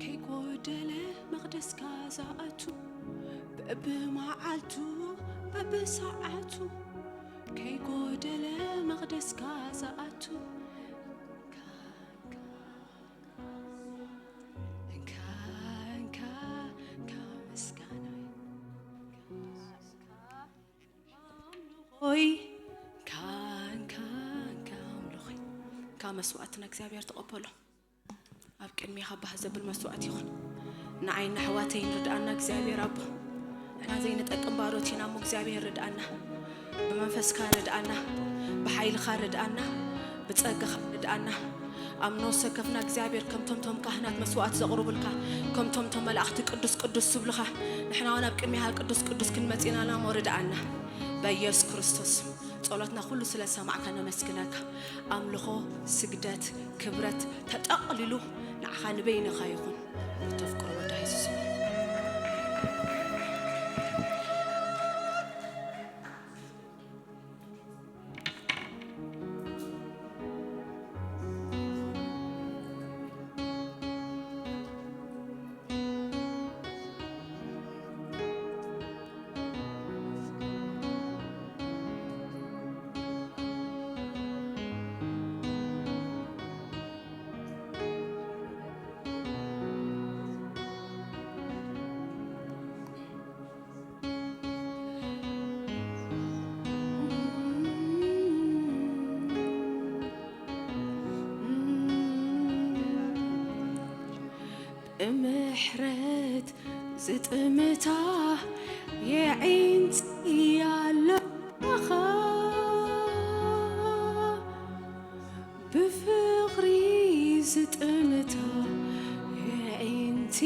ከይጎደለ መቕደስካ ዝኣቱ፣ በብመዓልቱ በብሰዓቱ፣ ከይጎደለ መቕደስካ ዝኣቱ፣ እንካ፣ እንካ፣ እንካ፣ እንካ ምስጋናይ። ሆይ፣ እንካ፣ እንካ፣ እንካ ኣምልኾይ፣ እንካ መስዋዕትና እግዚኣብሔር ተቐበሎ። ኣብ ቅድሜኻ ባህ ዘብል መስዋዕት ይኹን። ንዓይን ኣሕዋተይን ርድኣና እግዚኣብሔር ኣቦ። ንሕና ዘይንጠቅም ባሮት ኢና እሞ እግዚኣብሔር ርድኣና። ብመንፈስካ ርድኣና። ብሓይልኻ ርድኣና። ብጸጋኻ ርድኣና። ኣብ ነፍሲ ወከፍና እግዚኣብሔር ከምቶም ቶም ካህናት መስዋዕት ዘቕርቡልካ፣ ከምቶም ቶም መላእኽቲ ቅዱስ ቅዱስ ዝብሉኻ፣ ንሕና እውን ኣብ ቅድሜኻ ቅዱስ ቅዱስ ክንመጽእ ኢና እሞ ርድኣና። በኢየሱስ ክርስቶስ ጸሎትና ኩሉ ስለ ሰማዕካ ነመስግነካ። ኣምልኾ፣ ስግደት፣ ክብረት ተጠቕሊሉ ንዓኻ ንበይንኻ ይኹን። ብተፍቅሮ ወዳ የሱስ። ብምሕረት ዝጥምታ የዒንቲ ኣለኻ፣ ብፍቕሪ ዝጥምታ የዒንቲ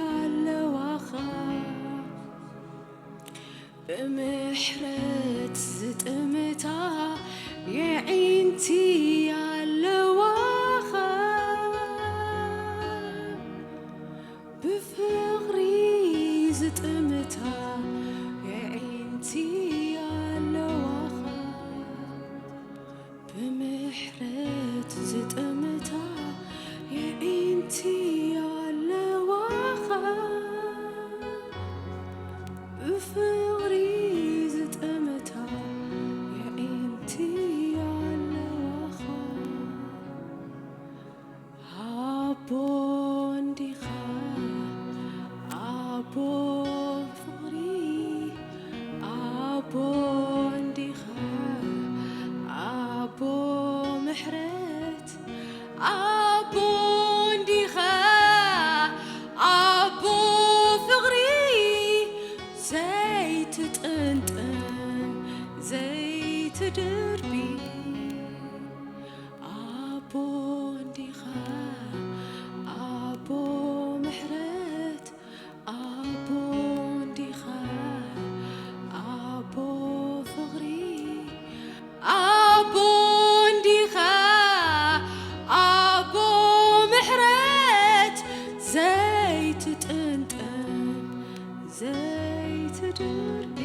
ኣለዋኻ። ብምሕረት ዝጥምታ የዒንቲ ኣለዋኻ፣ ብፍቕሪ ዝጥምታ የዒንቲ ኣለዋኻ። ብምሕረት ዝጥምታ የዒንቲ ኣለዋኻ፣ ብፍቕሪ ዝጥምታ የዒንቲ ኣለዋኻ። ኣቦ እንዲኻ ኣቦ ፍቕሪ፣ ኣቦ እንዲኻ ኣቦ ምሕረት፣ ኣቦ እንዲኻ ኣቦ ፍቕሪ፣ ዘይትጥንጥን ዘይትድርቢ። ኣቦ እንዲኻ ኣቦ ምሕረት፣ ኣቦ እንዲኻ ኣቦ ፍቕሪ፣ ኣቦ እንዲኻ ኣቦ ምሕረት፣ ዘይትጥንጥን ዘይትድርቢ።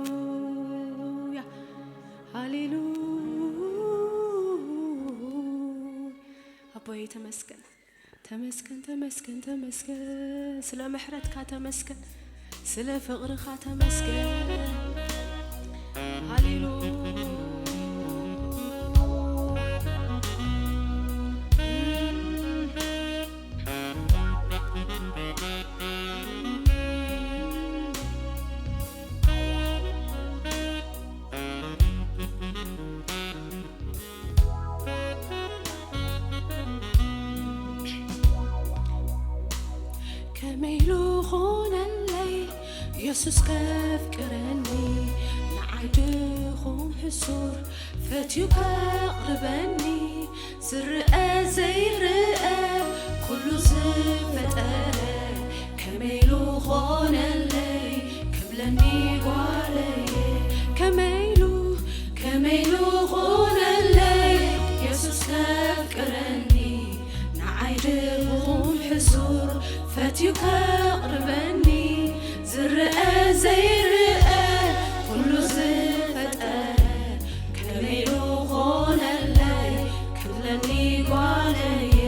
ሃሌሉያ፣ ሃሌሉያ። ኣቦይ ተመስገን፣ ተመስገን፣ ተመስገን፣ ተመስገን። ስለ ምሕረትካ ተመስገን፣ ስለ ፍቕርኻ ተመስገን። ሃሌሉያ። ከመይ ኢሉ ኾነለይ የሱስ ከፍቅረኒ፣ ንዓይ ድኹም ሕሱር ፈትዩ ከቕርበኒ፣ ዝረኣ ዘይረኣ ኩሉ ዝፈጠረ፣ ከመይ ኢሉ ኾነለይ ክብለኒ ጓለየ፣ ከመይ ኢሉ፣ ከመይ ኢሉ ኾነለይ የሱስ ከፍቅረኒ፣ ንዓይ ድኹም ሕሱር ፈትዩ ከቕርበኒ፣ ዝረኣ ዘይረኣ ኩሉ ዝፈጠረ፣ ከመይ ኢሉ ኾነለይ ክብለኒ ጓለየ፣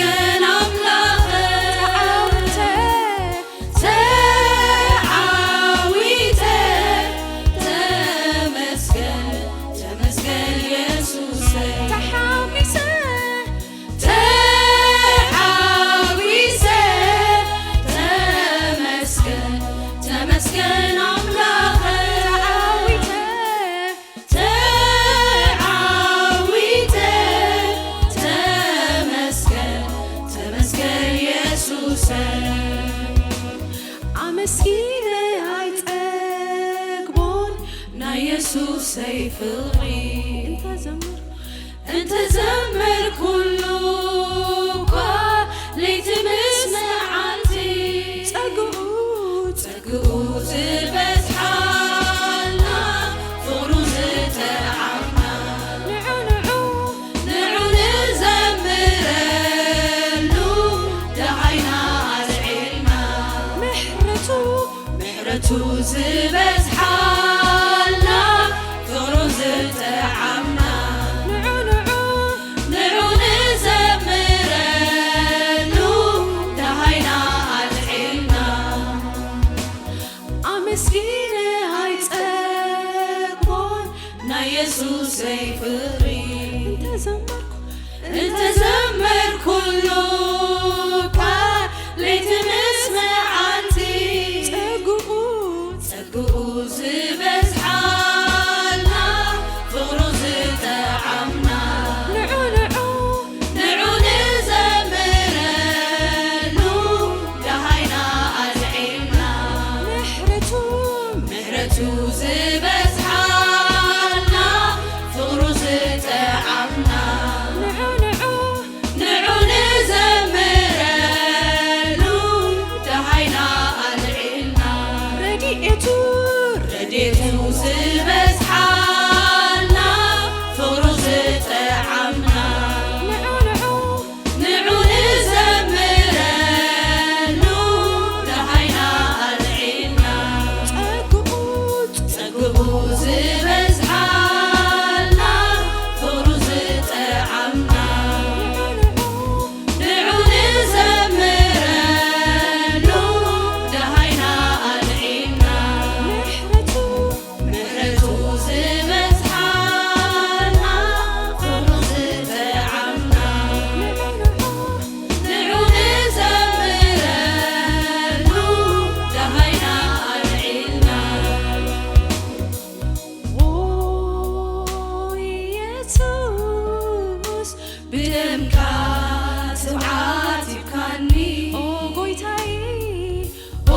ኣምላኸ ተዓዊተ፣ ተዓዊተ፣ ተመስገን፣ ተመስገን የሱሰይ። ተሓጒሰ፣ ተሓጒሰ፣ ተመስገን፣ ተመስገን ኣምላኸ። ተዓዊተ፣ ተዓዊተ፣ ተመስገን፣ ተመስገን የሱሰይ። ኣመስጊነ ኣይጸግቦን ናይ የሱሰይ ፍቕሪ። እንተ ዘመርኩ፣ እንተ ዘመርኩሉ እኳ ለይቲ ምስ መዓልቲ፣ ጸግኡ፣ ጸግኡ ዝበዝሓልና፣ ፍቕሩ ዝጠዓምና፣ ንዑ፣ ንዑ፣ ንዑ ንዘምረሉ፣ ደሃይና ኣልዒልና። ምሕረቱ፣ ምሕረቱ ዝበዝሓልና፣ ፍቕሩ ዝጠዓምና፣ ንዑ፣ ንዑ፣ ንዑ ንዘምረሉ፣ ደሃይና ኣልዒልና። ኣመስጊነ ኣይጸግቦን ናይ የሱሰይ ፍቕሪ። እንተ ዘመርኩ፣ እንተ ዘመርኩሉ እኳ ለይቲ ምስ መዓልቲ፣ ጸግኡ፣ ጸግኡ ዝበዝሓልና፣ ፍቕሩ ዝጠዓምና፣ ንዑ፣ ንዑ፣ ንዑ ንዘምረሉ፣ ደሃይና ኣልዒልና። ምሕረቱ፣ ምሕረቱ ዝበዝሓልና፣ ፍቕሩ ዝጠዓምና፣ ንዑ፣ ንዑ፣ ንዑ ንዘምረሉ፣ ደሃይና ኣልዒልና። ረድኤቱ፣ ረድኤቱ ዝበዝሓልና፣ ፍቕሩ ዝጠዓምና፣ ንዑ፣ ንዑ፣ ንዑ ንዘምረሉ፣ ደሃይና ኣልዒልና። ጸግኡ፣ ጸግኡ ዝበዝሓልና፣ ፍቕሩ ዝጠዓምና፣ ንዑ፣ ንዑ፣ ንዑ ንዘምረሉ፣ ደሃይና ኣልዒልና። ምሕረቱ፣ ምሕረቱ ዝበዝሓልና፣ ፍቕሩ ዝጠዓምና፣ ንዑ፣ ንዑ፣ ንዑ ንዘምረሉ፣ ደሃይና ኣልዒልና። ኦ የሱስ፣ ብደምካ ትብዓት ሂብካኒ። ኦ ጎይታየ፣ ኦ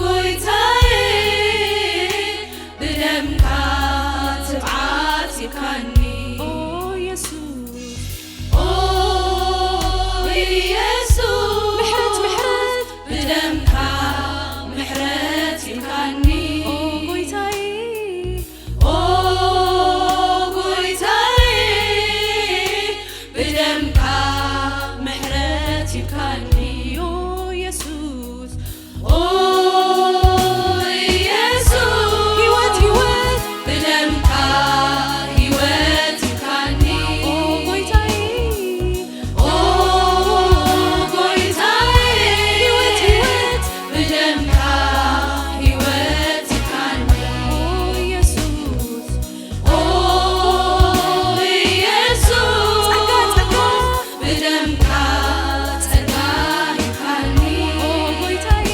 ጎይታየ፣ ብደምካ ትብዓት ሂብካኒ። ኦ የሱስ፣ ኦ የሱስ፣ ምሕረት፣ ምሕረት፣ ብደምካ ምሕረት ሂብካኒ። ኦ ጎይታየ፣ ኦ ጎይታየ፣ ብደምካ ምሕረት ሂብካኒ። ኦ የሱስ፣ ኦ የሱስ፣ ህይወት፣ ህይወት፣ ብደምካ ህይወት ሂብካኒ። ኦ ጎይታየ፣ ኦ ጎይታየ፣ ህይወት፣ ህይወት፣ ብደምካ ህይወት ሂብካኒ። ኦ የሱስ፣ ኦ የሱስ፣ ጸጋ፣ ጸጋ፣ ብደምካ ጸጋ ሂብካኒ። ኦ ጎይታየ፣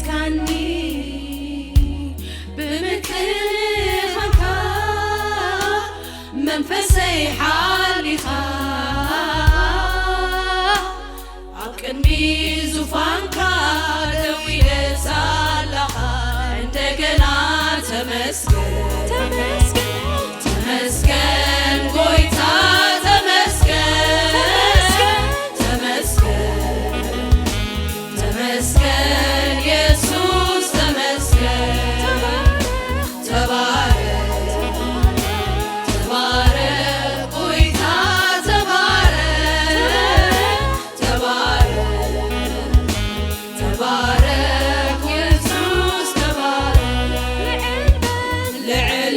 ካኒ ብምክንኻንካ መንፈሰይ ሓሊኻ ኣብ ቅድሚ ዙፋንካ ደው ኢለ ሳላኻ እንደገና ተመስገን፣ ተመስገን፣ ተመስገን ጎይታ፣ ተመስገን፣ ተመስገን፣ ተመስገን የሱስ፣ ተመስገን። ተባረክ፣ ተባረክ ጎይታ፣ ተባረክ፣ ተባረክ፣ ተባረክ የሱስ፣ ተባረክ። ልዕል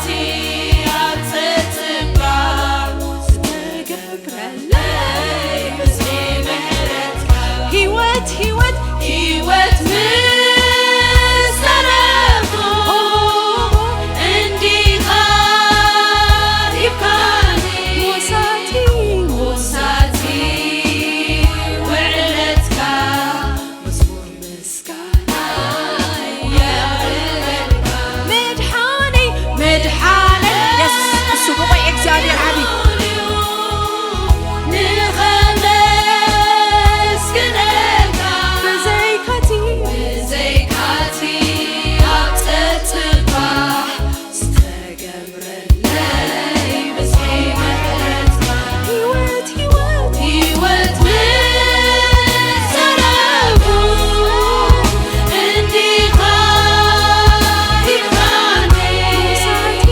ኣብ ጸጥታ ዝተገብረለይ ብዝሒ ምሕረትካ። ህይወት፣ ህይወት፣ ህይወት ምስ ዘረብኩ እንዲኻ ሂብካኒ። ሞሳቲ፣ ሞሳቲ ውዕለትካ መዝሙር ምስጋና የቕርበልካ። መድሓኒ፣ መድሓኒ፣ የስ፣ እሱ ብቑዕ እግዚኣብሔር ዓቢ። ንኸመስግነካ። ብዘይካቲ፣ ብዘይካቲ ኣብ ጸጥታ ዝተገብረለይ ብዝሒ ምሕረትካ። ህይወት፣ ህይወት፣ ህይወት ምስ ዘረብኩ እንዲኻ ሂብካኒ። ሞሳቲ፣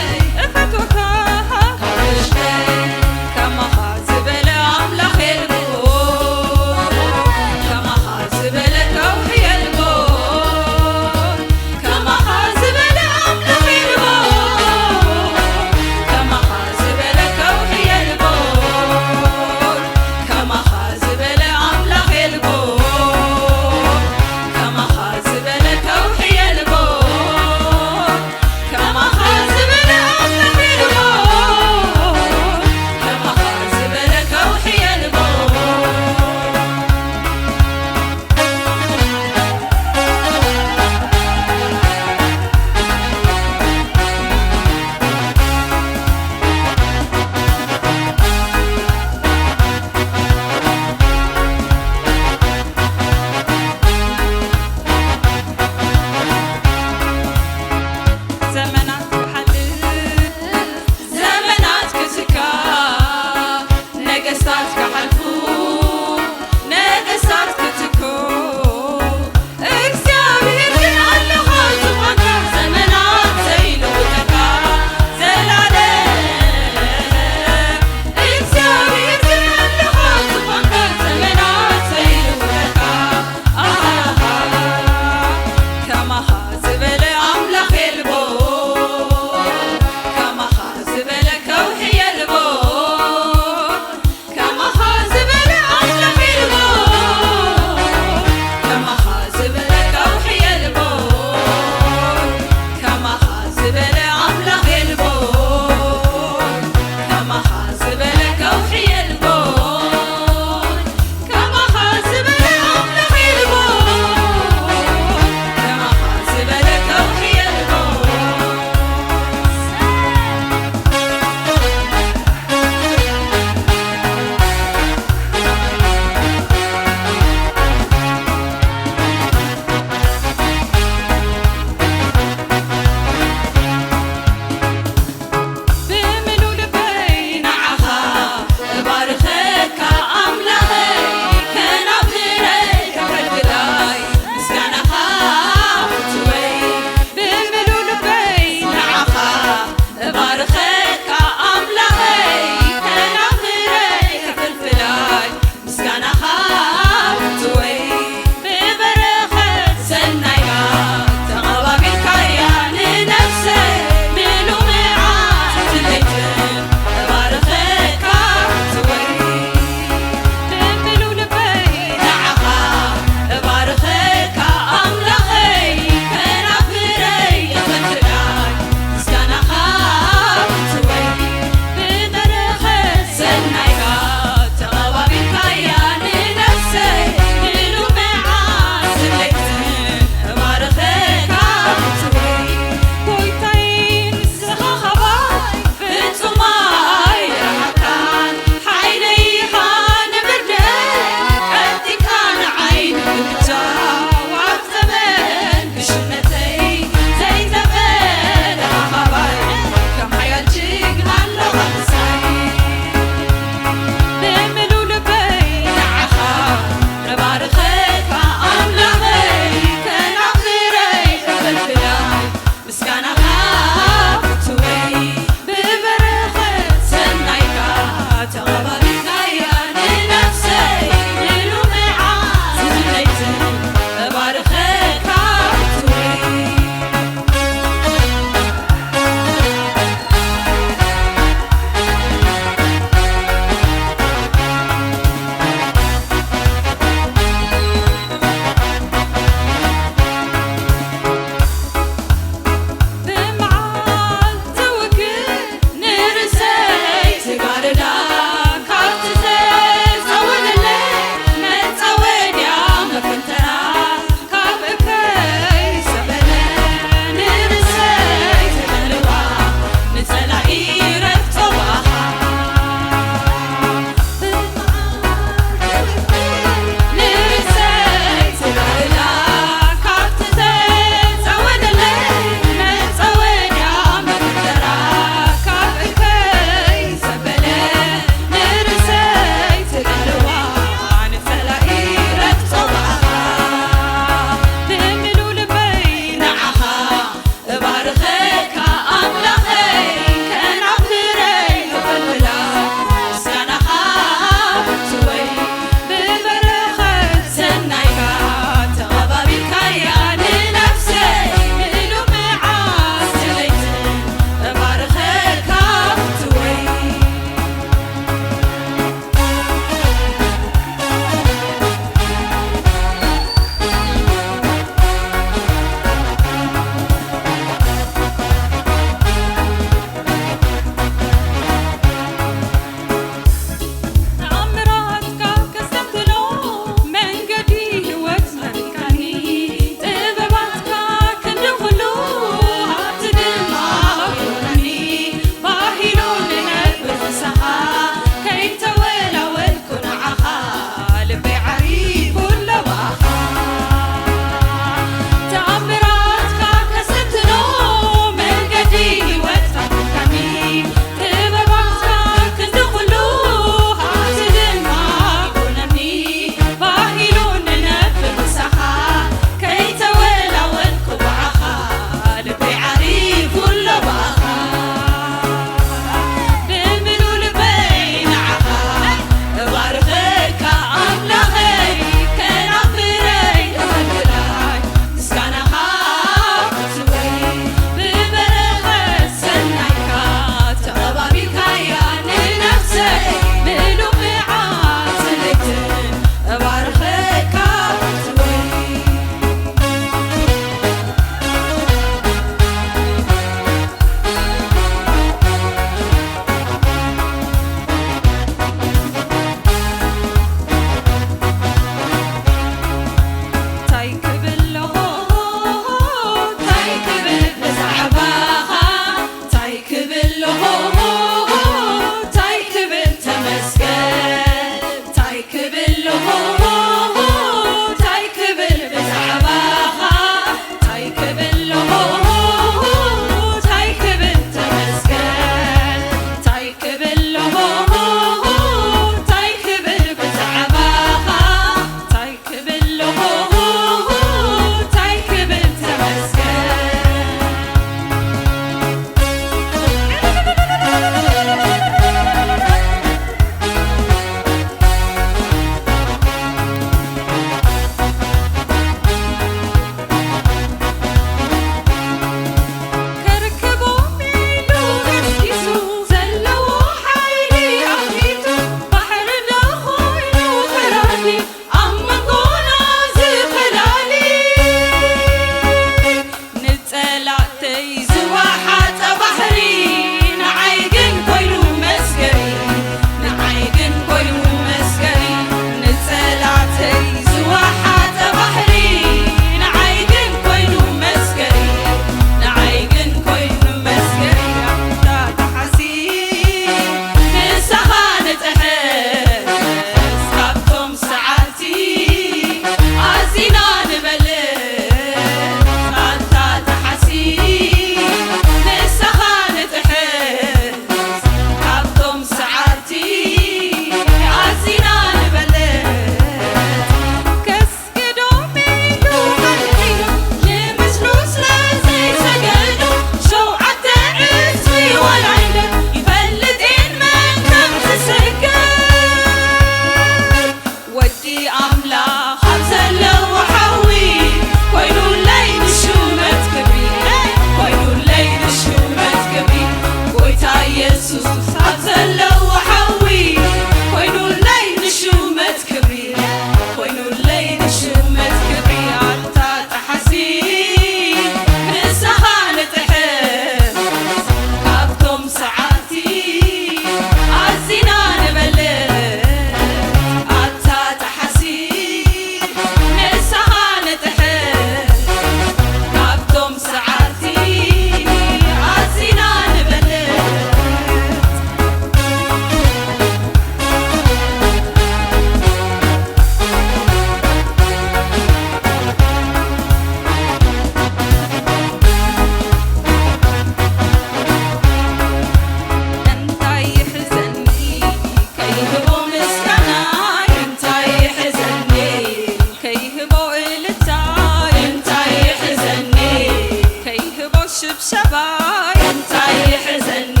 ሰባይ እንታይ ይሕዘኒ?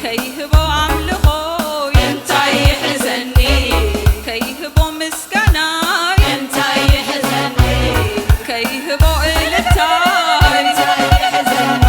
ከይህቦ ኣምልኾይ እንታይ ይሕዘኒ? ከይህቦ ምስጋናይ እንታይ ይሕዘኒ? ከይህቦ እልልታይ እንታይ ይሕዘኒ?